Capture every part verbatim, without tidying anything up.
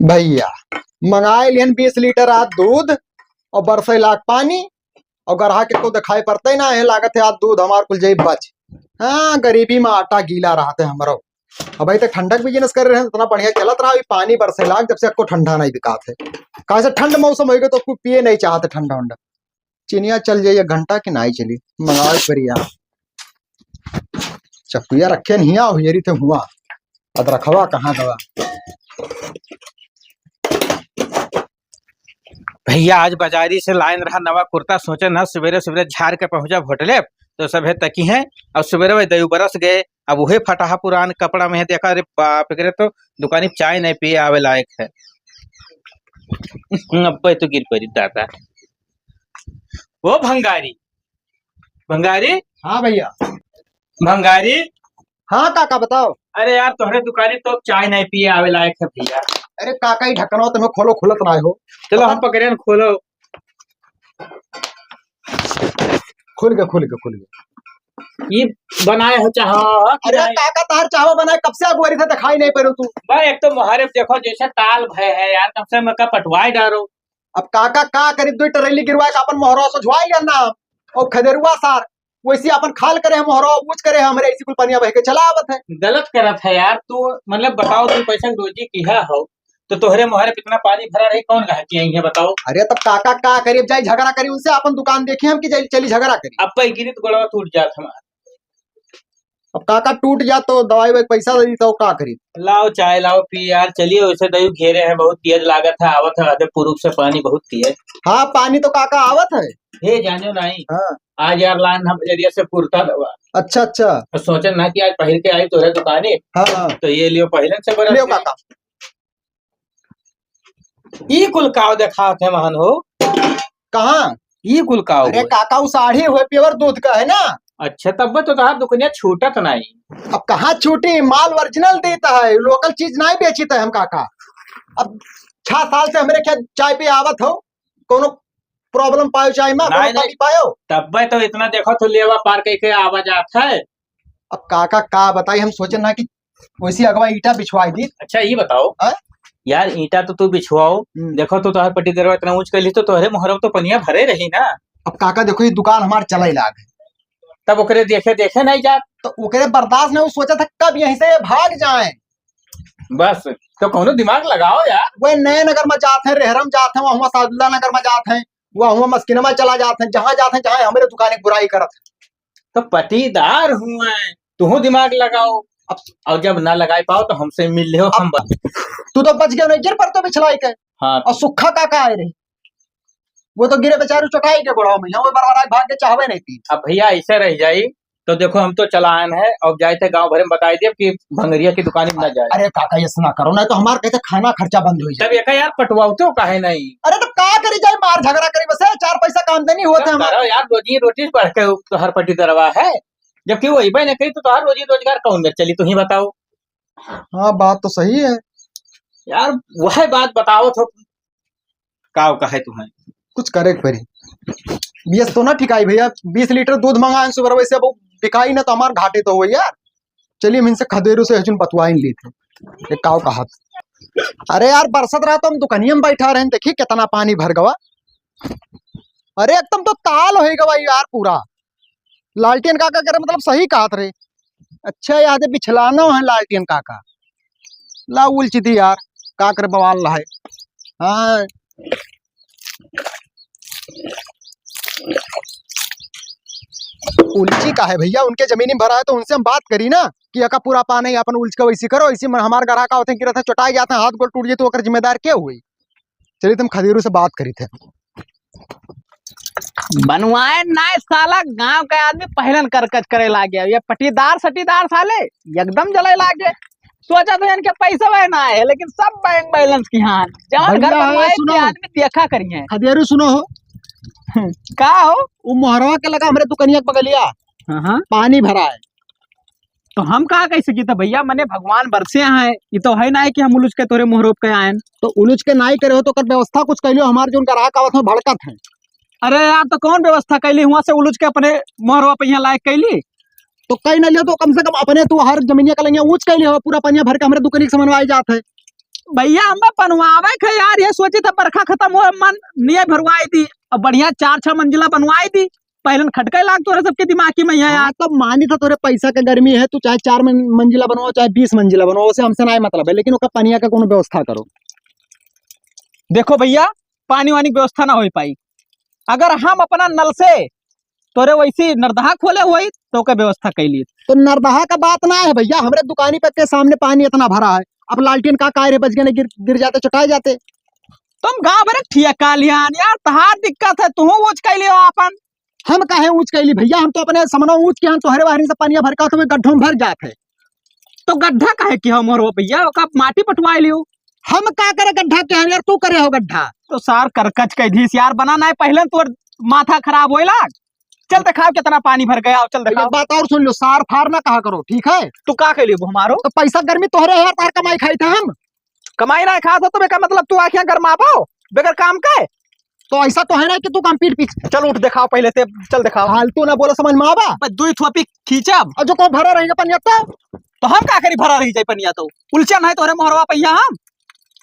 भइया, मंगाए लिहन बीस लीटर आज दूध अउर बरसै लाग पानी, अउर गरहा के को देखाई पड़तै ना है, लागत है आज दूध हमार कुल जाई बच। हाँ, गरीबी में आटा गीला रहत है हमरो। अबहीं तक ठंडक बिजनेस करे रहे, इतना बढ़िया चलत रहा, अभी पानी बरसै लाग, जब से एक्को ठंडा नहीं बिकात है। काहे से ठंड मौसम होइ गए तो कुछ पिए नहीं चाहते ठंडा उंडा। चिनिया चल जाई एक घंटा के नाई चली, मंगावे पड़ी यार। चकुया रखे हिया हुई रही थे हुआ, अदरखवा कहाँ गवा? भइया, आज बजारी से लाइन रहा नवा कुर्ता, सोचे ना सुबेरे सुबेरे झार के पहुँचा होटले, तो सभे तकी हैं। अउर सुबेरे वही दयू बरस गए, अब उहे फटाहा पुरान कपड़ा में है, देखा, अरे बाप रे, तो दुकानी चाय नहीं पिए आवे लायक है। अब्बे तो गिर पड़ी दादा। ओ भंगारी, भंगारी। हाँ भइया। भंगारी। हाँ काका, बताओ। अरे यार, तोहरे दुकानी तो चाय नहीं पिए आवे लायक है भइया। अरे काका, ई ढक्कनवा तुम्हें खोलो, खुलत ना हो। चलो, हम पकड़े न, खोलो। खुल गए, खुल गए, खुल गए। ई बनाए हो चाह कि अरे नहीं? काका, तार चाहवा बनाए, कब से अगुवारी था, दिखाई नहीं पड़ो तू। भाई, एक तो मोहरे देखो, जैसे ताल भय है यार, कम से कम का पटवाई डारो। अब काका का करी, दुई टरेली गिरवाए का अपन मोहरवा सजवाई लेना। और खदेरुआ सार, वैसे अपन खाल करे है मोहरवा, ऊंच करे है, हमरे ऐसी कुल पनिया बह के चला आवत है। गलत करत है यार तू, मतलब बताओ, तू पैसा के रोजी किहा हो, तो तोहरे मोहरे पे इतना पानी भरा रही, कौन गाहकी आई है बताओ? अरे तब काका का करी, अब जाई झगड़ा करी उनसे, अपन दुकान देखी हम कि जाई चली झगड़ा करी। अब भाई गिरी तो गोड़वा टूट जात हमार। अब काका टूट जात तो दवाई वाई पैसा दे दी तो का करी? लाओ चाय लाओ पी यार, चलिए वैसे दही घेरे हैं, बहुत तेज लागत है, आवत है आधे पूरब से पानी बहुत तेज। हाँ पानी तो काका आवत है। हे जानो नहीं। हाँ। आज यार लान हम बजरिया से कुर्ता दवा। अच्छा अच्छा। तो सोचन ना कि आज पहिर के आई तोहरे दुकाने। हाँ हाँ। तो ये लियो पहिरन से बरस लियो गए। काका। ई कुल काव देखात है महन हो? कहाँ? ई कुल काव अरे होय? काका, उ साढ़ी हुए pure दूध का है ना। अच्छा, तब तो तोहार दुकनिया छूटत नाई। अब कहाँ छूटी, माल original देता है, local चीज नाई बेचित है हम काका। अब छह साल से हमरे खेत चाय पे आवत हो, कोनो problem पायो चाय में, नाई, कोनो नाई। कमी पायो? तब्बे तो इतना देखो तो लेवा पार कई के आवा जात है। अब काका का बताई, हम सोचे ना कि वैसी अगवा ईंटा बिछवाई दी। अच्छा, ये बताओ हाँ? यार, ईंटा तो तू बिछवाओ, हम्म। देखो तो तोहर पट्टीदरवा इतना ऊंच कर ली तो तोहरे मोहरम तो पनिया भरे रही ना। अब काका देखो, ये दुकान हमार चले लाग है। तब ओकरे देखे देखे नहीं जात। तो ओकरे बर्दाश्त नहीं, वो सोचा था कब यहीं से ये भाग जाए। बस, तो कोनो दिमाग लगाओ यार। वह नए नगर में जात है, रेहरम जात है, वहाँ सादुल्ला नगर में जात है, वहाँ मस्किनमा चला जात है, जहाँ जात है, जहाँ हमरे दुकान की बुराई करत है। तो पट्टीदार हुए, तुहू दिमाग लगाओ। अब और जब ना लगाई पाओ तो हमसे मिल लियो, अब हम बा- तू तो बच गया नहीं, गिर पर तो बिछलाई के। हाँ। और सुखा काका आए रही, वो तो गिरे बेचारू चटाई के गोड़वा में, यहाँ वो बरबराई भाग के चाहवे नहीं पी। अब भैया ऐसे रह जाई तो देखो हम तो चलायन है, और जाए थे गांव भरे में बताई दिए कि भंगरिया की दुकान में ना जाए। अरे काका, ऐसा ना करो, नहीं तो हमार कहते खाना खर्चा बंद हो जाए। तब ये का यार पटवाओ तो काहे नहीं? अरे तो का करी जाए, मार झगड़ा करी बस, चार पैसा का आमदनी होत है तब हमार। करो यार, रोजी रोटी बढ़ के तो हर पट्टीदरवा है। जबकि वो अइबे नहीं करी, तो तोहार रोजी रोजगार कौन में चली, तू ही बताओ। हाँ, बात तो सही है। यार, वह बात बताओ तो, का कहे तुम्हें? कुछ करे के पड़ी। बीस तो ना ठिकाई भैया, बीस लीटर दूध मंगाए सुबह, वैसे अब बिकाई ना, तो हमार घाटे तो हुई यार। चलिए, हम इनसे खदेरू से हजुन बतवाइन ली थे, ये काव कहा था। अरे यार, बरसत रहा तो हम दुकनिया में बैठा रहे, देखिए कितना पानी भर गवा। अरे, एकदम तो ताल हो गवा यार पूरा। लालटेन काका करे, मतलब, सही कहत रहे। अच्छा, याद है, बिछलानो है लालटेन काका। ला उलची थी यार, का करे, बवाल ला है। हाँ, उलची का है भैया, उनके जमीनी में भरा है तो उनसे हम बात करी ना कि एका पूरा पानी अपन उलच के वैसी करो, इसी में हमार ग्राहक आवत हैं, गिरत हैं, चोटाई जात हैं, हाथ गोड़ टूट जाए तो ओकर जिम्मेदार के हुई? चलिए, तुम खदेरू से बात करी थे। बनवाए ना साला, गांव के आदमी पहलन करकच करे लागे। ये पटीदार सटीदार साले एकदम जले लागे। सोचा तो इनके पैसा वह ना है, लेकिन सब बैंक बैलेंस की हाँ। जवन घर भैया, बनवाए सुनो। के आदमी देखा करी है। खदेरू सुनो हो। का हो? वो मोहरवा के लगा हमरे दुकनिया के बगलिया। हाँ, हाँ। पानी भरा है। तो हम का कह सकी था भैया, मने भगवान बरसे हैं, ये तो है ना है कि हम उलझ के तोरे मोहरोप के आयन। तो उलझ के नाई करे हो तो ओकर व्यवस्था कुछ कैलियो, हमार जोन ग्राहक आवत हो भड़कत है। अरे यार, तो कौन व्यवस्था कैली हुआ से उलझ के अपने मोहरवा पे यहाँ लायक कैली? तो कहीं ना लियो तो कम से कम अपने तू हर जमीनिया का लंगिया ऊंच कैली हो, पूरा पनिया भर के हमरे दुकानी के सामान आई जात है। भइया, हमें बनवावे के यार, ये सोची था बरखा खतम हो, मन निये भरवाई दी, अब बढ़िया चार छह मंजिला बनवाई दी। पहले न खटके लाग तोरे सबके दिमागी में है यार। हाँ, तब मानी था तोरे पैसा के गर्मी है, तू चाहे चार मन-, मंजिला बनवाओ, चाहे बीस मंजिला बनवाओ, उसे हमसे ना मतलब है, लेकिन ओकर पनिया का कोनो व्यवस्था करो। देखो भइया, पानी वानी की व्यवस्था ना हो पाई। अगर हम अपना नल से तोरे वैसी नरदहा खोले होई, तो ओकर व्यवस्था कैली। तो नरदहा का बात ना है भइया, हमरे दुकानी पे के सामने पानी इतना भरा है, अब लालटेन का काय रे बच गए, गिर, गिर जाते, चुटाए जाते। तुम गाँव भर ठिया का लियान यार, तहार दिक्कत है, तू ऊँच कैली हो आपन। हम काहे ऊँच कैली भइया, हम तो अपने समनो ऊँच के हम तोहरे बहरी से पनिया भर का तो गड्ढों में भर जात है। तो गड्ढा काहे किहो मोहरवा भइया, ओका माटी पटवाए लियो। हम का करे गड्ढा के हम यार, तू करे हो गड्ढा। तो सार करकच कह दीस यार, बना ना है, पहले तोर माथा खराब होए लाग। चल देखाओ कितना पानी भर गया, चल एक देखाओ। बात और सुन लो, सार फार ना कहा करो, ठीक है? तू का कह लियो हमारो? तो पैसा गर्मी तोहरे है यार, तार कमाई खाई था हम। कमाई ना खात हो तो बेकार मतलब तू आँखियाँ गरमाबो बेगर काम के। तो ऐसा तो है ना कि तू हम पीठ पीछे। चल उठ देखाओ पहले ते, चल देखाओ। फालतू ना बोला समझ में आवा। बस दुई थोपी खींचब। और जो को भरा रहेगा पनिया तो? तो हम का करी भरा रही जाए पनिया तो? उलचा नहीं तोहरे मोहरवा पहिया हम।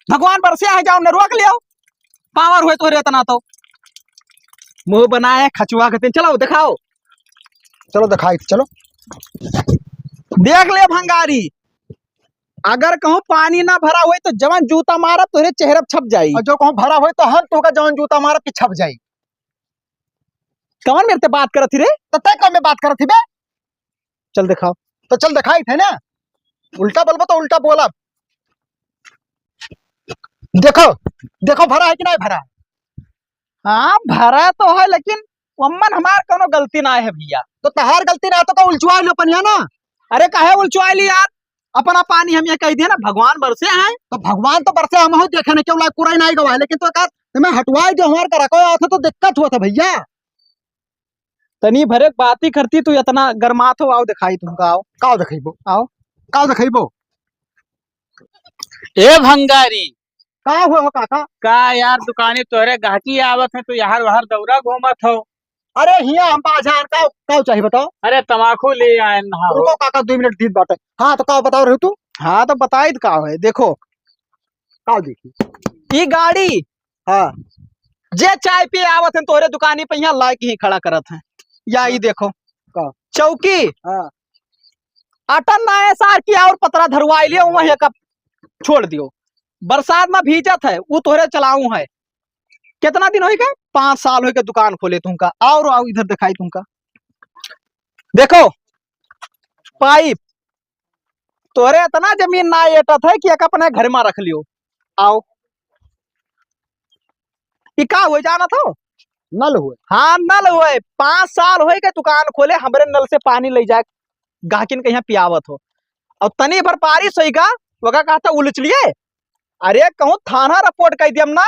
भगवान बरसे है जाओ ने रोक लियो। पावर हुए तोहरे इतना तो। मुँह बनाए खचुआ के तें चलो देखाओ। चलो देखाई, चलो। देख ले भंगारी, अगर कहूँ पानी ना भरा होई तो जवन जूता मारब तोहरे चेहरा पे छप जाई। और जो कहूँ भरा होई तो हम तोहका जवन जूता मारब कि छप जाई। कवन मेरे ते बात करत ही रे? तो तै कौन में बात करत ही बे? चल देखाओ। तो चल देखाई थे ना, उल्टा बोलबो तो उल्टा बोलब। देखो, देखो भरा है कि नहीं भरा? हाँ, भरा तो है, लेकिन वम्मन हमार कोनो गलती ना है भइया। तो तहार गलती ना है तो का उलचुआ लो पनिया ना? अरे काहे उलचुआ ली यार, अपना पानी हम ये कह दिया ना, भगवान बरसे हैं। तो भगवान तो बरसे, हम हो देखे ना क्यों ला कुराई नहीं गवा है, लेकिन तो का तुम्हें हटवाई जो हमार करा कोई आता तो दिक्कत हुआ था भइया। तनी भरे बात ही करती तू इतना गरमात हो, आओ दिखाई तुमका, आओ। काव दिखाइबो? आओ। काव दिखाइबो? ए भंगारी, का हुआ हो काका? का यार, दुकानी तोहरे गाहकी आवत है, तू यहाँ वहाँ दौरा घूमत हो। अरे हिया हम बाजार का, का चाहिए बताओ? अरे तमाकू ले आए ना हो। रुको काका, दो मिनट दीत बाटे। हाँ तो का बताओ रहे तू? हाँ तो बताई तो का है, देखो। का देखी? ई गाड़ी, हाँ। जे चाय पिए आवत है तोहरे दुकानी पे यहाँ लाइक ही खड़ा करत है। या ई देखो। का? चौकी। हाँ। अटन ना है सार की और पतरा धरवाई लियो, वहीं का छोड़ दियो। बरसात में भीजत है, वो तोहरे चलाऊ है। कितना दिन होई के? पाँच साल होई के दुकान खोले तुमका। और आओ इधर दिखाई तुमका। देखो, पाइप तोहरे इतना जमीन ना एटत है कि एक अपने घर में रख लियो। आओ, ई का हुए जानत हो? नल हुए। हाँ, नल हुए। पाँच साल होई के दुकान खोले, हमरे नल से पानी ले जाए, गाहकिन के यहाँ पियावत हो। और तनी भर बारिश होई का, वका कहता उलच लिए। अरे कहूँ थाना रिपोर्ट कर दियम ना,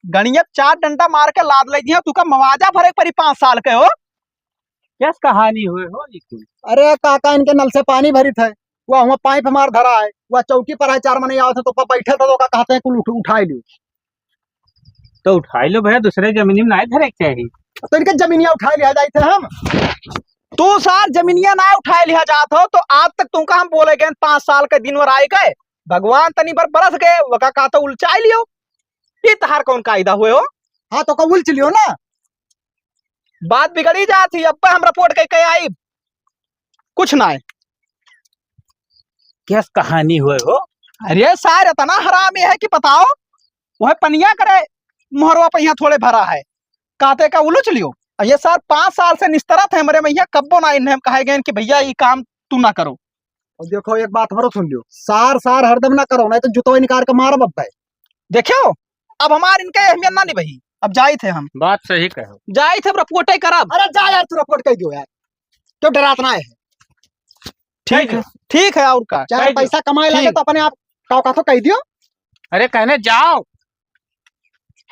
गणिया चार डंडा मार के लाद ले दिया, तुका मवाजा भरे के परी पाँच साल के हो। कैस कहानी हुए हो ई कुल? अरे काका, इनके नल से पानी भरित है, वह हुआ पाइप हमार धरा है, वह चौकी पर है, चार मनई आवत है तो ऊपर बैठे था तो का कहते हैं कुल उठ, उठाए लियो। तो उठाए लो भैया, दूसरे जमीनी में नहीं धरे के चाहिए। तो इनके जमीनिया उठाए लिया जाए थे हम। तू सार जमीनिया ना उठाए लिया जात हो तो आज तक तुमका हम बोले गए पाँच साल के दिन भर आए गए, भगवान तनी भर बरस गए, वका कहता उलचाए लियो। ई तहार कौन कायदा हुए हो? हाँ, तो का उलच लियो ना। बात बिगड़ी जात ही, अब्बे हम रिपोर्ट कइ के आइब। कुछ ना है। कैस कहानी हुए हो? अरे सार, इतना हरामी है कि बताओ, वह पनिया करे मोहरवा पे यहाँ थोड़े भरा है, काते का उलच लियो। और ये सार पाँच साल से निस्तरत है हमरे में, यहाँ कब्बो ना इन्हें हम कहे गए कि भैया ये काम तू ना करो। और देखो, एक बात हमरो सुन लियो, सार, सार हरदम ना करो, नहीं तो जुतवा निकाल के मारब अब भाई। देखियो, अब हमार इनके अहमियत ना निभाई, अब जाइत है हम। बात सही कहो। जाइत है, अब रिपोर्ट ही करब। अरे जा यार, तू रिपोर्ट कह दियो यार, क्यों डरात ना है? ठीक है, ठीक है, और का? चार कह दियो। पैसा कमाए लागे ठीक। तो अपने आप का, का तो कह दियो। अरे कहने जाओ।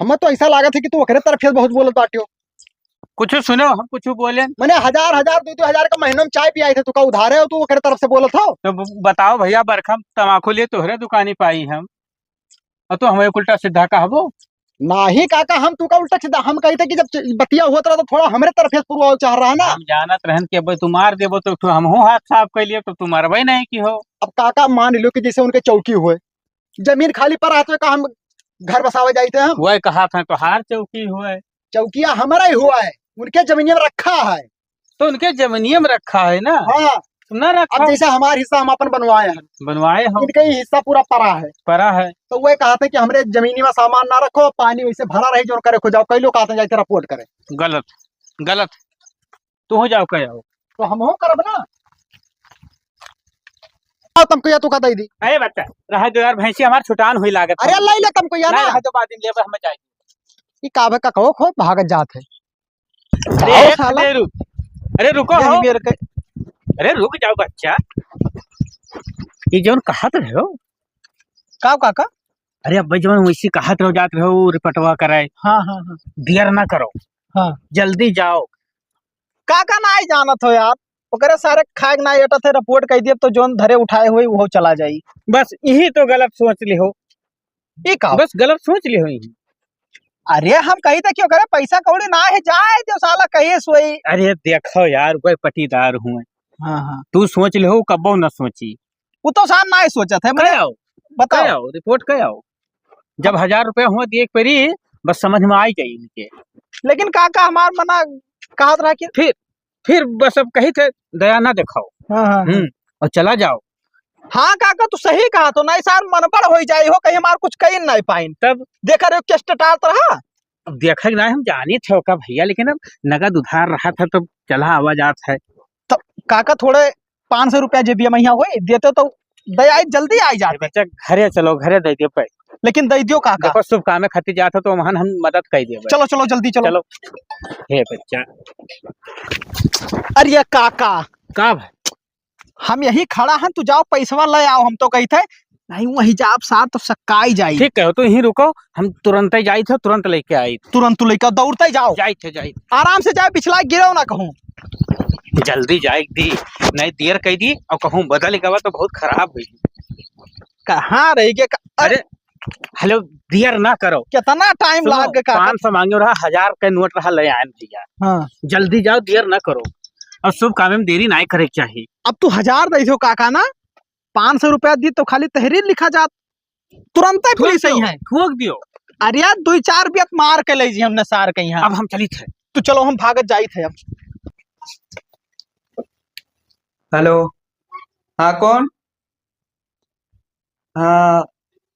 हमें तो ऐसा लागत है कि तू ओकरे तरफ से बहुत बोलत बाटियो। कुछ सुनो, हम कुछ बोले। मने हजार, हजार, दो, दो हजार का महीना में चाय पियाई थे, तू का उधारे हो, तू ओकरे तरफ से बोलत हो? तो ब-, बताओ भैया, बरखा में तमाकू लिए तोहरे दुकानी पाई हम, और तू हमें उल्टा सीधा कहबो? नाही काका, हम तू का उल्टा सीधा, हम कही थे कि जब च-, बतिया होत रहा तो थोड़ा हमरे तरफ से पुरवाओ चाह रहा ना। हम जानत रहन कि अब तू मार देबो तो, तो हमहू हाथ साफ कर लियो, तो तू मरबे नहीं की हो। अब काका मान लो कि जैसे उनके चौकी हुए, जमीन खाली पड़ा है तो का हम घर बसावे जाइत है हम? वह कहा था तोहार चौकी हुआ है। चौकिया हमारा ही हुआ है, उनके जमीनिया में रखा है। तो उनके जमीनिया में रखा है ना? हाँ। तो ना रखा। अब जैसे हमार हिस्सा हम अपन बनवाए हैं, बनवाए हो। इनका ही हिस्सा पूरा पड़ा है। पड़ा है। तो वह कहा था कि हमरे जमीनी में सामान ना रखो, पानी वैसे भरा रही, जो करे खो जाओ। कई लोग कहते हैं जाइते रिपोर्ट करें। गलत, गलत। तू हो जाओ, कह आओ। तो हम हो करब ना। आओ, तुमको या तू का दे दी। अरे बच्चा, रहा दो यार, भैंसी हमार छुटान हुई लागत अरे है। ले ले, तुमको या नहीं, ना। रहा दो, बाद में लेबे, हम जाए। ई का बे, का कहो, खो भागत जात है। अरे जाओ एक साला। दे रुक। अरे रुको ये हो। मेरे के अरे रुक जाओ बच्चा। ये जौन कहत रहे हो। का काका? अरे अब जौन वैसे कहत रहो, जात रहो रिपटवा कराए। हाँ, हाँ, हाँ। देर ना करो। हाँ। जल्दी जाओ। काका ना ही जानत हो यार, ओकरे सारे खाए के ना एटत है, रिपोर्ट कह दिए तो जौन धरे उठाए हुए वो चला जाई। बस यही तो गलत सोच ले हो। ई का? बस गलत सोच ले हो। अरे हम कही थे कि ओकरे पैसा कौड़ी ना है, जाए दो साला कहिए सोई। अरे देखो यार, कोई पटीदार हुए। हाँ, हाँ। तू सोच ले हो, कब्बो न सोची। वो तो साहब ना ही सोचत है, कह मने आओ, बताओ। कह आओ, रिपोर्ट कह आओ। जब हजार रुपया हुआ दिए एक पेरी, बस समझ में आ ही जाई इनके। लेकिन काका हमार मना कहत रहा कि फिर, फिर बस अब कही थे, दया ना दिखाओ। हाँ, हाँ, हाँ। हम्म, और चला जाओ। हाँ काका, तू सही कहा तो, नहीं सार मनबड़ होई जाई हो, कहीं हमार कुछ कही नहीं पाइन। तब? देखा रहे हो, केस टटात रहा। अब देखा कि नहीं, हम जानी थे का भैया, लेकिन अब नगद उधार रहा था, तब चला आवा जात है। तो काका, थोड़े पाँच सौ रुपया जे भी हम यहाँ होए, देते तो दे आई, जल्दी आई जाते। बच्चा, घरे चलो, घरे दे दियो पे। लेकिन दे दियो काका। देखो, शुभ कामे खातिर जात हो, तो वहाँ हम मदद कर दियो भाई। चलो, चलो, जल्दी चलो। चलो। हे बच्चा। अरे काका। का भाई? हम यही खड़ा हन, तू जाओ पैसवा ले आओ, हम तो कही थे, नहीं वही जाब सार तो सक्काई जाई। ठीक कहो, तू यहीं रुको, हम तुरंत ही जाई थे, तुरंत लेके आई। तुरंत तू लेके दौड़ते ही जाओ। जाई थे, जाई। आराम से जाए, पिछला गिरो ना कहूँ। जल्दी जाए दी, नहीं देर कह दी और कहूँ बदल गवा तो बहुत खराब हुई। कहाँ रह गए का-, अरे, हेलो, देर ना करो। कितना टाइम सुनो, लाग गया काका? पाँच सौ मांगे रहा, हजार का नोट रहा, ले आए भैया। हाँ। जल्दी जाओ, देर ना करो। और शुभ काम में देरी ना करे के चाहिए। अब तू हजार दे दो काका ना, पाँच सौ रुपया दी तो खाली तहरीर लिखा जात, तुरंत ही ठोक पुलिस आई दियो, है। ठोक दियो। अरे यार, दो चार बियत मार के ले जी हमने सार के यहाँ। अब हम चली थे। तू चलो, हम भागत जाई थे अब। हेलो, हाँ, कौन? हाँ,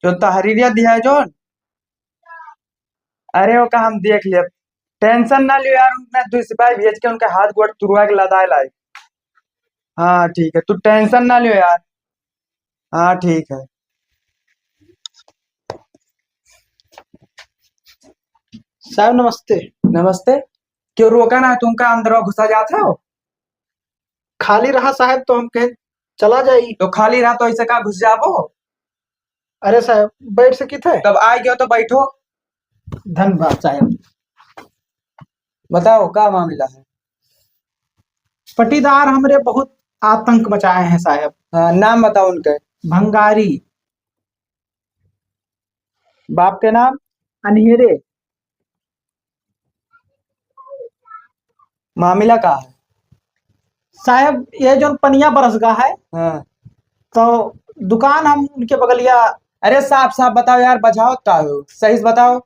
जो तहरीरिया दिया है जौन? अरे, ओका हम देख लेब, टेंशन ना लियो यार, उनका दुई सिपाही भेज के उनका हाथ गोड़ तुड़वा के लदाए लाई। हाँ, ठीक है, तू टेंशन ना लियो यार। हाँ, ठीक है। साहब, नमस्ते। नमस्ते। क्यों रोका ना, तुमका अंदर घुसा जात हो? खाली रहा साहब, तो हम कहे चला जाई। तो खाली रहा तो ऐसे का घुस जाबो? अरे साहब, बैठ सकी थे? तब आ गयो तो बैठो। धन्यवाद साहब। बताओ, का मामला है? पटीदार हमरे बहुत आतंक मचाए हैं साहब। हाँ, नाम बताओ उनके। भंगारी। बाप के नाम? अनहेरे। मामला का है? साहब, ये जौन पनिया बरस गा है, हाँ। तो दुकान हम उनके बगलिया। अरे साफ साफ बताओ यार, बझावत का हो, सही से बताओ।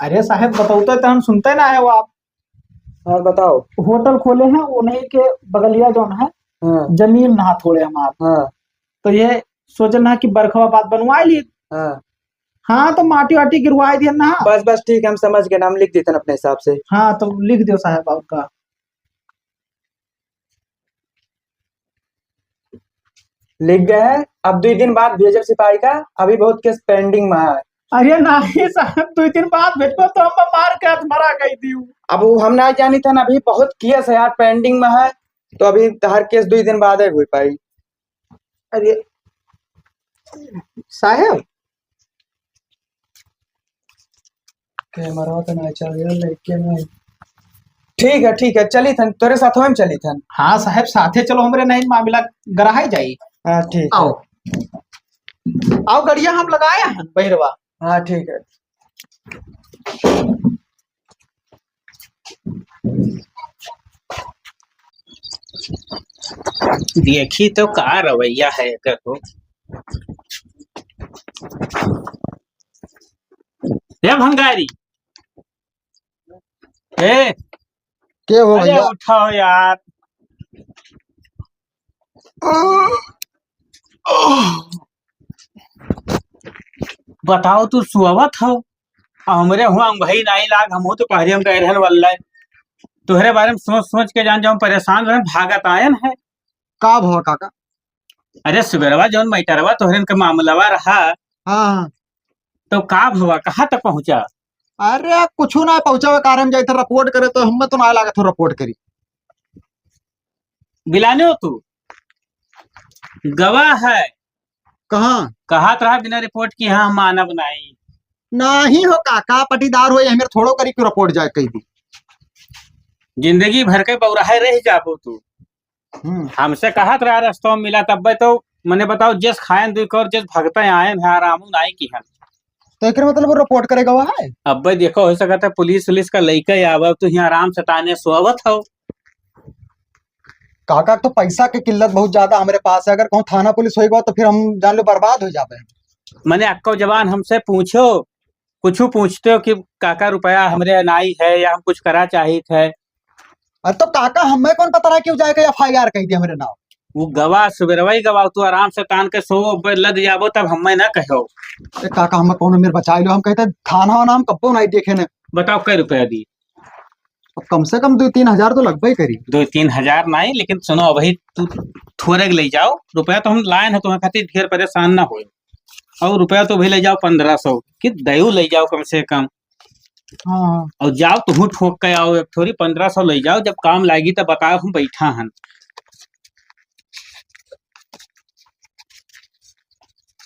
अरे साहब, बताओ तो, तो हम सुनते ना है वो आप। हाँ, बताओ। होटल खोले हैं, उन्हीं के बगलिया जौन है, हाँ। जमीन ना थोड़े हमार। हाँ। तो ये सोचल ना कि बरखवा बाद बनवाए ली। हाँ। हाँ, तो माटी वाटी गिरवाए दिया ना। बस, बस, ठीक है, हम समझ गए ना, हम लिख देते हैं अपने हिसाब से। हाँ, तो लिख दियो साहब आपका। लिख गए हैं, अब दो दिन बाद भेजब सिपाही का, अभी बहुत केस पेंडिंग में है। अरे नहीं साहब, दो दिन बाद भेजबो तो हम मार के हाथ मरा गई थी। अब वो हम ना जानी था ना, अभी बहुत केस है यार पेंडिंग में है, तो अभी हर केस दो दिन बाद है हो पाई। अरे साहब, कैमरा तो नहीं चल रहा, लेकिन ठीक है, ठीक है, चली थन, तोरे साथ में चली थन। हाँ साहब, साथे चलो, हमरे नहीं मामला गराहे जाई। हाँ, ठीक है। आओ, आओ, गड़िया हम लगाए हैं बहिरवा। हाँ, ठीक है। देखी तो का रवैया है एकर हो। हे भंगारी, ए, के हो अरे भैया? उठाओ यार। बताओ, तू सुअवत हो, हमरे हुआ अंगही नाई लाग, हमहू तो पहरे हम गए रहन वाला है। तोहरे बारे में सोच सोच के जान जाऊं परेशान रहन, भागत आयन है। का भवा काका? अरे सुबेरवा जौन मैटरवा तोहरे के मामलवा रहा, हाँ, हाँ। तो का भवा, कहाँ तक पहुँचा? अरे कुछ ना पहुँचा, वे कारण जाइत रिपोर्ट करे तो हमें तो ना लागत हो रिपोर्ट करी। बिलाने हो तू? गवाह है। कहाँ? कहा तो रहा बिना रिपोर्ट की, हाँ, हम मानब नहीं। नहीं हो काका, पटीदार हो, ये मेरे थोड़ो करी क्यों रिपोर्ट जाए कहीं भी। जिंदगी भर के बौराहे रह जाबो तू। हम्म। हमसे कहत रहा रस्तों में मिला, तब्बे तो मने बताओ, जिस खायन दुई कौर, जिस भगते आयन है, आरामू नाई की हन। तो एकरे मतलब वो रिपोर्ट करे गवा है? अब्बे देखो, हो सकता है पुलिस उलिस का लइका आवे, अब तू यहाँ आराम से ताने सोवत हो। काका, तो पैसा की किल्लत बहुत ज्यादा हमरे पास है, अगर कहूँ थाना पुलिस होई गवा तो फिर हम जान लो बर्बाद हो जाबे। मने अक्को जवान हमसे पूछो, कुछ पूछते हो कि काका रुपया हमरे नाई है या हम कुछ करा चाहित है। अरे तो काका, हमें कौन पता रहा कि उ जाए के एफ आई आर कह दिया हमरे नाम? वो गवा, सुबेरवा ही गवा, तू आराम से तान के सो, अब लद जाबो तब हमें ना कहो। ए काका, हमें कौनो मेर बचाई लो, हम कहते थाना वाना हम कब्बो नहीं देखे ने। बताओ कै रुपया दी? अब कम से कम दो तीन हजार तो लगबे ही करी। दो तीन हजार नहीं, लेकिन सुनो, अबही तू थोड़े के ले जाओ, रुपया तो हम लाए हैं तुम्हारे खातिर, ढेर परेशान ना हो। और रुपया तो भाई ले जाओ पन्द्रह सौ, कि दयू ले जाओ कम से कम। हाँ, हाँ। और जाओ तुहू ठोक के आओ, एक थोड़ी पन्द्रह सौ ले जाओ, जब काम लागी तब बताओ, हम बैठा हन।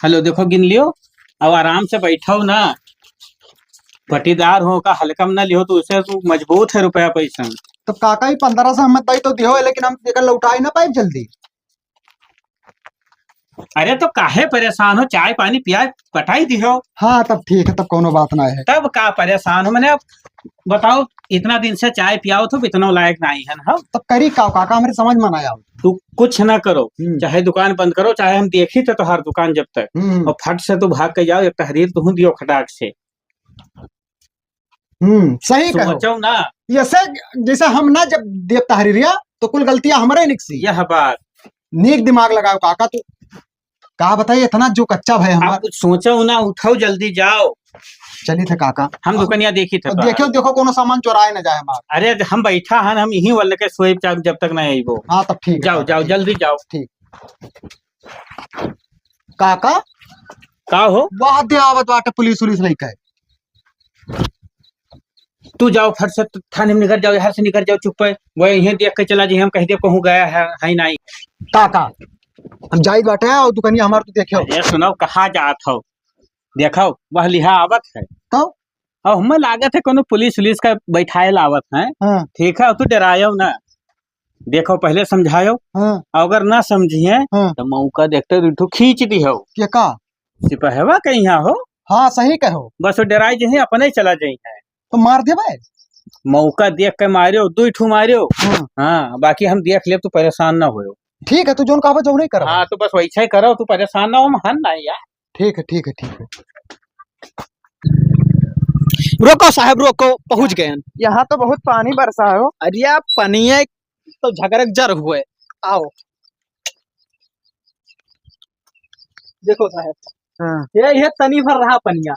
हेलो, देखो गिन लियो, अब आराम से बैठो ना, पटीदार हो का हल्का में ना लियो, तो उसे तू मजबूत है रुपया पैसा में। तो काका ही पन्द्रह सौ हमें दई तो दियो, लेकिन हम एकर लौटाई ना पाइब जल्दी। अरे तो काहे परेशान हो, चाय पानी पिया पटाई दिहो। हाँ, तब ठीक है, तब कौनो बात ना है। तब का परेशान हो, मैंने अब बताओ, इतना दिन से चाय पियाओ तो इतना लायक नहीं है ना। तब करी का काका, हमरे समझ में ना आओ। तू कुछ ना करो, हम्म। चाहे दुकान बंद करो, चाहे हम देखी थे तोहार दुकान जब तक, हम्म। और फट से तू भाग के जाओ, एक तहरीर तू दियो खटाक से। हम्म, सही कहो। सोचो ना। ऐसे जैसे हम ना जब देव तहरीरिया, तो कुल गलतियां हमरे निकसी। यह बात। नीक दिमाग लगाओ काका तू। का बताई, इतना जो कच्चा भय हमार। आप कुछ सोचो ना, उठाओ, जल्दी जाओ। चली थे काका। हम दुकनिया देखी थे तो तो। देखो, देखो, कोनो सामान चोराए ना जाए हमार। अरे, हम बैठा हन, हम यहीं वाले के सोए जब तक नहीं आइबो। हाँ, तब ठीक है जाओ, काका, जाओ, ठीक। जल्दी जाओ। ठीक। काका? का हो? वाह, दे आवत बाटे पुलिस उलिस लइके। तू जाओ, फट से थाने में निकल जाओ, यहाँ से निकल जाओ, चुप है। वो यहीं देख के चला जी, हम कह दे कहूँ गया है, है नहीं। काका, हम जाई बाटे और दुकनिया हमार तू देखो। अरे सुनो, कहाँ जात हो? देखो, वह लिहा आवत है। तो? अब हमें लागत है कोनो पुलिस उलिस का बैठाए लावत है। हाँ। ठीक है, तू डरायो ना। देखो, पहले समझायो। हाँ। अगर ना समझिए, हाँ। तो मौका देखते दुइ ठो खींच दिहो। के का? सिपहवा के यहाँ हो। हाँ, सही कहो। बस वो डराई जही, अपने चला जही है। तो मार देबे? मौका देख के मारियो, दुइ ठो मारियो। हाँ। हाँ, बाकी हम देख लेब, तू परेशान ना होयो। ठीक है, तू जोन कहबो, जौन ही करबो। हाँ, तो बस वैसे ही करो, तू परेशान ना हो, हम हन ना यार। ठीक है, ठीक है, ठीक है। रोको साहब, रोको, पहुँच गए हैं। यहाँ तो बहुत पानी बरसा है हो। अरे आप पानी है तो झगड़क जर हुए। आओ। देखो साहब। हाँ। ये, ये तनी भर रहा पनिया।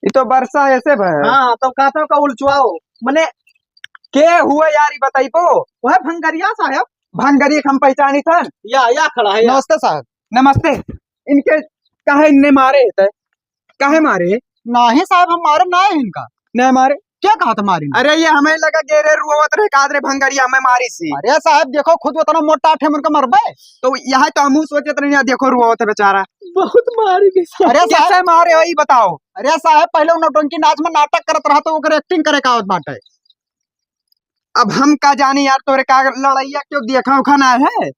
ये तो बरसा ऐसे भर। हाँ, तो कहता हूँ का उलचुआओ। मने के हुए यार, ये बताइबो? वह भंगरिया साहब। भंगरिया के हम पहचानी थन। या, या खड़ा है, या। नमस्ते साहब। नमस्ते। इनके काहे इनने मारे है तै? काहे मारे? नाही साहब, हम मारे ना है इनका। नहीं मारे? क्या कहा था मारी? अरे, ये हमें लगा गेरे रुआवत रहे, कादरे भंगरिया हमें मारी सी। अरे साहब, देखो खुद उतना मोटा आठे मन का मरबे। तो यह तो हमहू सोचत रही, देखो रुआवत है बेचारा। बहुत मारी भी साहब। अरे साहब, कैसे मारे हो, ये बताओ। अरे साहब, पहले वो नौटंकी नाच में नाटक करत रहा, तो ओकर एक्टिंग करे का आवत बाटे। अब हम का जानी यार, तोरे का लड़ैया क्यों देखा उखा ना है?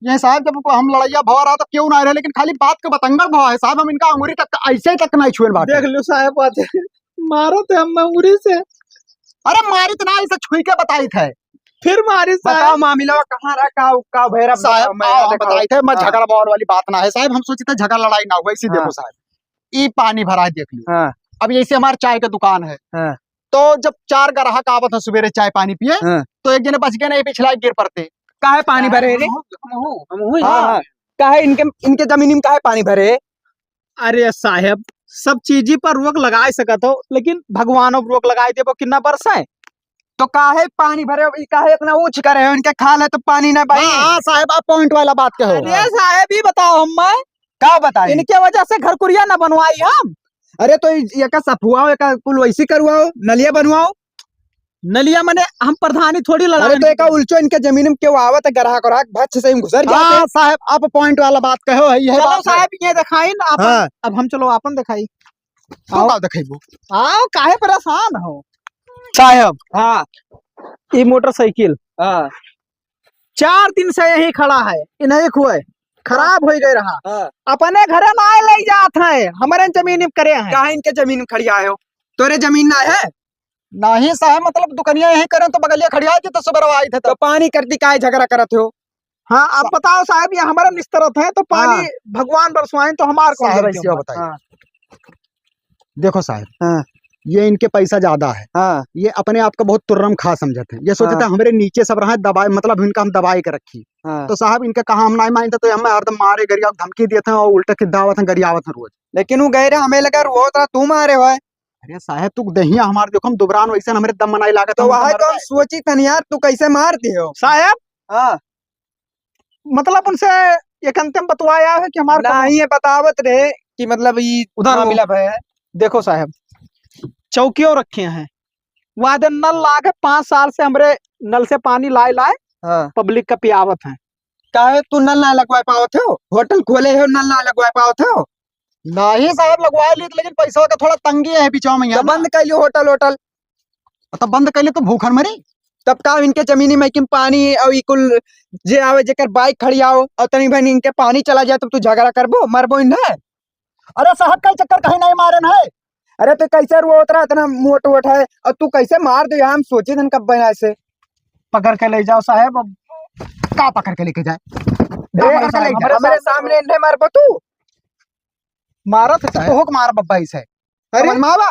ये साहब, जब हम लड़ैया भवा रहा, तब क्यों ना रहे, लेकिन खाली बात के बतंगड़ भवा है साहब, हम इनका अंगुरी तक, ऐसे तक नहीं छुए बात। देख लो साहब, बात है। मारो थे हम अंगुरी से। अरे मारी तो ना, इसे छुई के बताई थे। फिर मारी साहब। बताओ मामला कहाँ रहा, का, का भैरव साहब, बताओ, मैं आओ, हम दिखाओ। बताई थे, मैं हाँ। झगड़ा बवाल वाली बात ना है साहब, हम सोची थे झगड़ा लड़ाई ना हुआ, इसी हाँ। देखो साहब, ई पानी भरा है, देख लो। हाँ। अब जैसे हमार चाय के दुकान है, हाँ। तो जब चार ग्राहक आवत है सुबेरे चाय पानी पिए, हाँ। तो एक जने बच गए नहीं, पिछला एक गिर पड़ते। काहे पानी भरे रे? हम हूँ, हम हूँ। हाँ, हाँ। काहे इनके, इनके जमीनी में काहे पानी भरे? अरे साहेब, सब चीजी पर रोक लगाए सकत हो, लेकिन भगवान अब रोक लगाए देबो, कितना बरस है? तो काहे पानी भरे हो? ई काहे इतना ऊँच करे हो? इनके खाल है तो पानी ना भाई। हाँ, हाँ, साहेब, आप point वाला बात कहो। अरे साहेब, ई बताओ हम्मे, का बताई? इनके वजह से घर कुरिया ना बनवाई हम। अरे तो ई, एका सफुआओ, एका कुल वैसी करवाओ, नलिया बनवाओ। नलिया मने हम प्रधानी थोड़ी लड़ा अरे तो एका उलचो इनके जमीन में केहू आवत है, ग्राहक, ग्राहक भच्च से ही घुसर जाते। हाँ, साहेब, आप point वाला बात कहो है, यह चलो बात है। साहेब, ये दिखाई ना अपन। हाँ। अब हम चलो अपन दिखाई। तू आओ। का देखेबो? आओ, काहे परेशान हो? साहेब, हाँ। ई मोटरसाइकिल हाँ। चार दिन से यही खड़ा है, ई नहीं खुए, खराब हो गए रहा। हाँ। अपने घरे ना ले जात है, हमारे जमीन में करे हैं। काहे इनके जमीन में खड़ी आए हो? तोरे जमीन ना है? नहीं साहेब, मतलब दुकनिया यही करें तो बगलिया खड़ी आई थी तो सुबह आई थे तो। तो पानी करती काहे झगड़ा करत हो? हाँ, अब बताओ साहेब, ये हमारे निस्तरत है तो पानी हाँ। भगवान बरसवाएं तो हमार कौन साहेब, गलती एक बात होगा? बताइए। हाँ। देखो साहेब, हाँ। ये इनके पैसा ज्यादा है। हाँ। ये अपने आप को बहुत तुर्रम खा समझत हैं। ये सोचते हाँ। हैं हमारे नीचे सब रहा दबाए, मतलब इनका हम दबाए के रखी। हाँ। तो साहेब इनका कहा हम नहीं मानते तो हमें हरदम मारे गरिया धमकी देते हैं और उल्टा खिद्दावत हैं, गरियावत हैं रोज। लेकिन वो गए रहे, हमें लगा रोत रहा तू मारे हो। अरे साहेब, तू दहिया हमार देखो, हम दुबरान वैसे हमरे दम मनाई लागत तो है, वहाँ हमारे तो हम सोची थन यार, तू कैसे मार दियो? साहेब, हाँ। मतलब उनसे एक अंतिम बतवाया है कि हमार नहीं, ये बतावत रहे कि मतलब ई उधर हो। मामला भय है। देखो साहेब, चौकियों रखे हैं, वादे नल लागे, पाँच साल से हमरे नल से पानी लाए लाए हाँ। पब्लिक का पियावत हैं। काहे तू नल ना लगवा पावत हो? होटल खोले हो, नल ना लगवा पावत हो? नहीं साहेब, लगवा ली, लेकिन पैसा का थोड़ा तंगी है बिचवा में, तो है ना? बंद कर लियो होटल, होटल। तो बंद कर ले तो भूखन मरी। तब का इनके जमीनी में कि पानी और ई कुल जे आवे जेकर बाइक खड़ी आओ और तनी बहन इनके पानी चला जाए तब तू झगड़ा करबो, मरबो इन्हें? अरे साहेब, कई चक्कर कहीं नहीं मारे ना है। अरे तो कैसे रुआ उतरा इतना मोट वोट है और तू कैसे मार दो यहाँ, हम सोचे दिन कब बना से। पकड़ के ले जाओ साहेब, अब का पकड़ के लेके जाए? ए, पकड़ के ले जाओ। हमारे सामने इन्हें मारबो तू? मारत है साहेब। तोहक मार बब्बा इसे। अरे? समझ में आवा?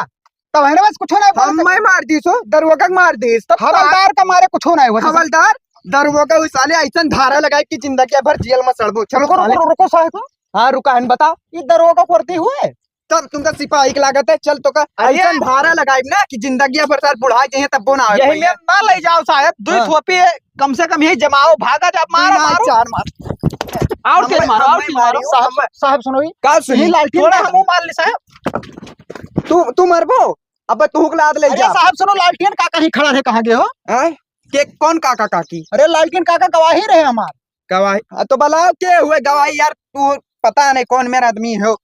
तब है ना बस कुछो नहीं बोल हम सकते। मैं मार दी सो, दरुआ का मार दी। तब हवलदार का मारे कुछो नहीं हो सकता। हवलदार, दरुआ का उस साले ऐसन धारा लगाए कि जिंदगी भर जेल में सड़बो। चलो रुको, साले। रुको, रुको साहेब। हाँ, रुका है, बताओ। ये दरुआ का वर्दी हुए? तब तुमका सिपाही के लागत है, चल तो का अरे! ऐसन धारा लगाए ना कि जिंदगी भर साल बुढ़ा जाए तब वो ना आवे यही कोई। में ना ले जाओ साहेब, दो हाँ। थोपी है, कम से कम यही जमाओ, भागा जा, मारो, ना, मारो। चार मार। और हम तेज मैं, मारो, हम और मैं तेज मारो। मारी हूँ, साहब, हम मैं। साहब सुनो ही। का सुनी? ये लालटेन थोड़ा का हमू मार ले साहब। तू, तू मरबो? अबे तू हुक लाद ले अरे जा। साहब सुनो, लालटेन काका ही खड़ा रहे, कहाँ गए हो? हैं? के कौन काका काकी? अरे लालटेन काका गवाही रहे हमार। गवाही? आ, तो बुलाओ के हुए गवाही यार, तू पता नहीं कौन मेरा आदमी हो।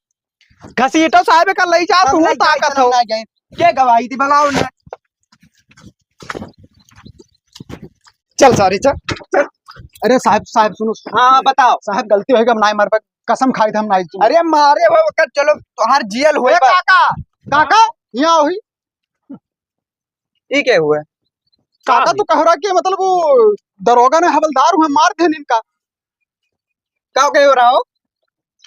घसीटो साहब का ले जाओ, हम तू नहीं जाए, ताकत हम हो। नहीं जाए। के गवाही थी बुलाओ ना। चल सारे चल, चल। अरे साहब, साहब सुनो। हाँ, बताओ। साहब गलती होई गई, हम नाई मार पाए, कसम खाई थे हम नाई। अरे मारे हो ओकर, चलो तोहार जेल होई ए बा। काका, काका, यहाँ हुई। ई के हुए? काका का तू कह रहा कि मतलब वो दरोगा ने हवलदार हुए मार देन इनका। का कह रहा हो?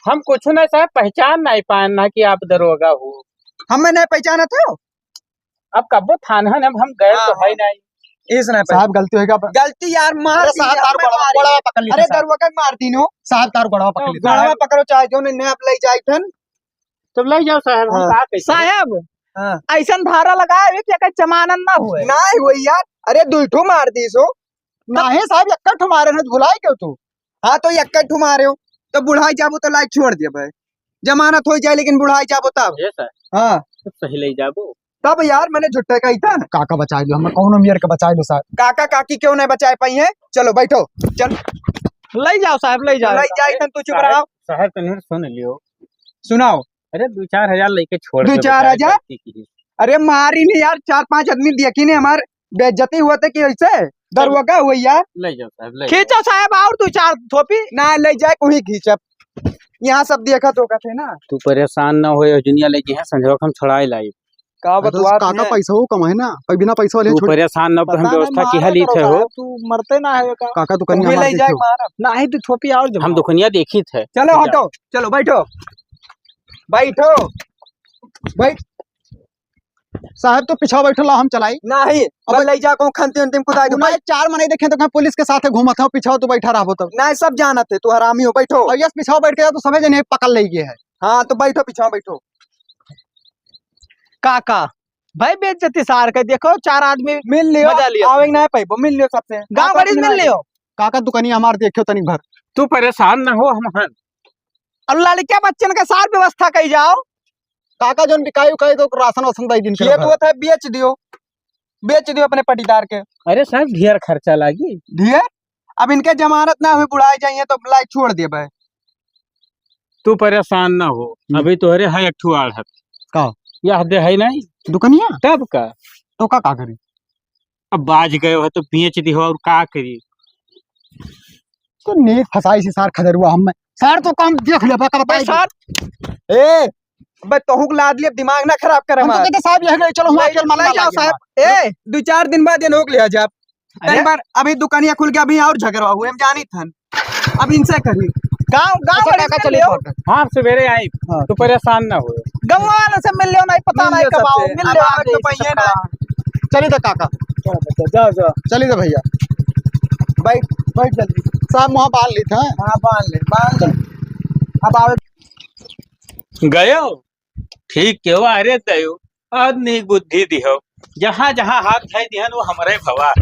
हम कुछ नहीं साहब, पहचान नहीं पाए ना कि आप दरोगा हो। हमें नहीं पहचानत हो? अब कब्बो थाना ने हम गए हाँ, तो है हाँ। नहीं। इस नहीं साहब, गलती होई गई। गलती यार, मार अरे दी साहब, यार, तार मैं गोड़वा, मारी। गोड़वा पकड़ ली साहब। दरुआ के मार दीनो। साहब, तार गोड़वा पकड़ ली गोड़वा साहब। पकड़ो चाहे जो नहीं, नहीं आप ले जाए थन। तब ले जाओ साहब, हम हाँ। का कैसे? साहब, हाँ। ऐसन धारा लगाए कि एकर जमानत ना होए। नहीं होई यार, अरे दुई ठो मार दी सो। नहीं साहब, एक ठो मारे न, भुलाए क्यों तू? हाँ, तो एक ठो मारे हो, तो बुढ़ाई जाबो तो लाइक छोड़ दिया भाई, जमानत हो जाए, लेकिन बुढ़ाई जाबो तब। ये सर, हाँ। तो सही ले जाबो। तब यार, मैंने झुट्टे का ही था ना। काका बचाई लो, हमें कौनो मेर के बचाई लो साहब। काका काकी क्यों नहीं बचाए पाई है? चलो बैठो, चल। ले जाओ साहब, ले जाओ। ले जाए तन तू चुप साहब, रहो। साहब, तनी सुन लियो। सुनाओ। अरे, दो चार हजार लेके छोड़ दो दे चार हजार? बेटा, गलती की। अरे, मारी नहीं यार, चार पांच आदमी देखी नहीं हमार बेइज्जती हुआ था कि ऐसे दरुआ का हुआ यार। ले जाओ साहब, ले जाओ। खींचो साहब और दो चार थोपी। ना, ले जाए कोई खींचब। यहाँ सब देखा तो कहते ना। तू परेशान ना हो, दुनिया ले जी है, संझवा हम छुड़ाए लाई। का अरे, बतवा काका तुम्हें? पैसा हो कम है ना, कोई बिना पैसा वाले तू छोड़ परेशान ना हो, हम पता व्यवस्था नहीं, की मारा हाली करो थे हो। साहब, तू मरते ना है का? काका, तू कन्या तुम्हें मार ले जाए देखो। मारा। ना ही तू थोपी और जमा। हम दुकनिया देखी थे। चलो, हटो, चलो, बैठो, बैठो, बैठ। साहब, तू पिछवा बैठो, ला हम चलाई। नहीं, अब बस लई जा, कहूँ खंती उंती में कुदाई दू। ना, चार मनई देखे तो कहें पुलिस के साथ घूमत हो, पिछवा तू बैठा रहबो तब। नहीं, सब जानत है, तू हरामी हो, बैठो। और यस पिछवा बैठ के जाओ तो सभे जने पकड़ ले गए है। हाँ, तो बैठो, पिछवा बैठो। का, का? भाई, बेइज्जती सार के, देखो, चार आदमी मिल लियो, मजा लियो। आवे के ना पाइबो, मिल लियो सबसे। गाँव हाँ, बड़ी सब मिल लियो। काका, दुकानिया हमार देखियो तनी भर। तू परेशान ना हो, हम हन। और लड़के बच्चन के सार व्यवस्था कई जाओ। काका, जोन बिकाई उकाई तो राशन वासन दई दिन के खेत घर। होत है, बेच दियो, बेच दियो अपने पटीदार के। अरे साहब, ढेर खर्चा लागी। ढेर? अब इनके जमानत ना हुई, बुढ़ाई जाइए तो लाई छोड़ देबे। तू परेशान ना हो, हम्म। अभी तोहरे है एक ठो आढ़त। का? यह दे है नहीं। दुकनिया? तब का? तो का, का करी? अब बाज गए हो तो बेच दिहो और का करी? तो नेक फसाई से सार खदरुआ हम में। सार तो काम देख ले, बा, का बताई बे सार। ए, बे तोहू के लाद लिए, दिमाग ना खराब करे हम तो हमार। कहते साहब यह ले चलो, वहाँ ले, चल, मल्ला ले जाओ लागे साहब। हमार। ए, दो चार दिन बाद ये लोग ले आ जाब। अरे। कई बार अभी दुकानिया खुल के अभी और झगड़ा हुए, हम जानी थन। अब इनसे करी। गाँव, गाँव अच्छा, बड़ी काका, से चलिए लियो। पहुँचो। हाँ, सवेरे आई। हाँ। तो परेशान ना हो। गाँव वालों से मिल लियो, नहीं पता मिल नहीं लियो कब आओ, सबसे। मिल अब लियो, आवे तो नहीं पहिए ना। सकता। चलिए तो काका। जाओ, जाओ। चलिए तो भैया। बैठ, बैठ जल्दी। साहब, वहाँ बांध ली था। हाँ, बांध ले, बांध ले। अब आवे। गयो? ठीक के, वाह रे दयो, आज नीक बुद्धि दिहो, जहाँ जहाँ हाथ धइ दिहन वो हमरे भवा।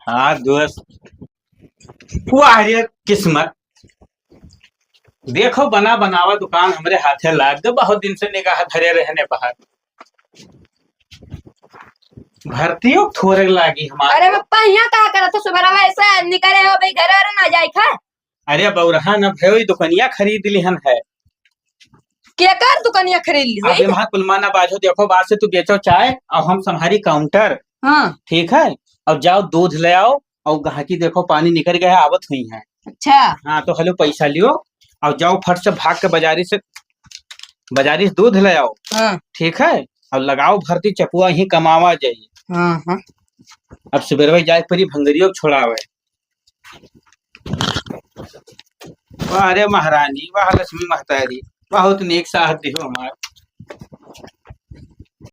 हाँ दोस्त, वाह रे किस्मत, देखो बना बनावा दुकान हमरे हाथे लाग गए, बहुत दिन से निगाह धरे रहने बाहर। भर्तियों थोरे लागी हमारे। अरे बप्पा, यहाँ का करत हो? सुबह ऐसा निकले हो भाई, घर और ना जाए खा। अरे बौरहा न भयो, ई दुकनिया खरीद लिहन है। केकर दुकनिया खरीद ली अब भाई? एम्हा कुलमा ना बाजो, देखो बात से तू बेचो चाय और हम संभारी काउंटर। हाँ। ठीक है, और जाओ दूध ले आओ और गहकी देखो पानी निकल गया है, आवत हुई है। अच्छा। हाँ, तो हलो पैसा लियो और जाओ फट से भाग के बाजारी से, बाजारी से दूध ले आओ। हाँ। ठीक है, और लगाओ भर्ती, चपुआ ही कमावा जाई। हाँ, हाँ। अब सुबेरवा जाए परी भंगरियो छोड़ावे। वाह रे महारानी, वाह लक्ष्मी महतारी, बहुत नीक साथ दिहो हमार।